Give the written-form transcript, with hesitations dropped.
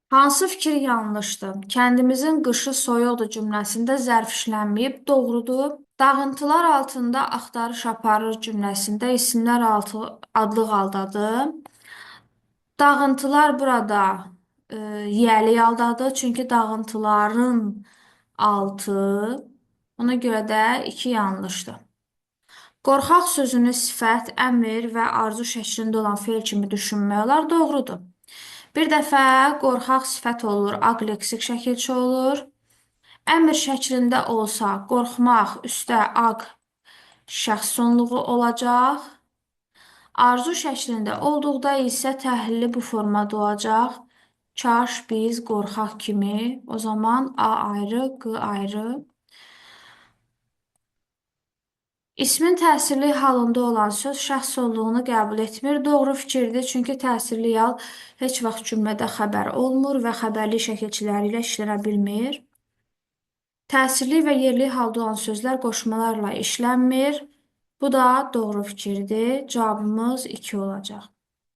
Hansı fikir yanlışdır? Kəndimizin qışı soyuqdur cümləsində zərf işlənməyib, doğrudur. Dağıntılar altında axtarış aparır cümləsində isimlər altı adlıq aldadır. Dağıntılar burada yiyəlik aldadır. Çünki dağıntıların altı, ona görə də 2 yanlışdır. Qorxaq sözünü sifət, əmr və arzu şəklində olan feil kimi düşünmək olar, doğrudur. Bir dəfə qorxaq sifət olur, aq leksik şəkilçi olur. Əmr şəklində olsa qorxmaq üstə aq şəxs sonluğu olacaq. Arzu şəklində olduqda isə təhlili bu formada olacaq. Kaş biz qorxaq kimi, o zaman A ayrı, Q ayrı. İsmin təsirli halında olan söz şəxs sonluğunu qəbul etmir. Doğru fikirdir, çünki təsirli hal heç vaxt cümlədə xəbər olmur və xəbərli şəkilçiləri ilə işlənə bilmir. Təsirli və yerli halda olan sözlər qoşmalarla işlənmir. Bu da doğru fikirdir. Cavabımız 2 olacaq.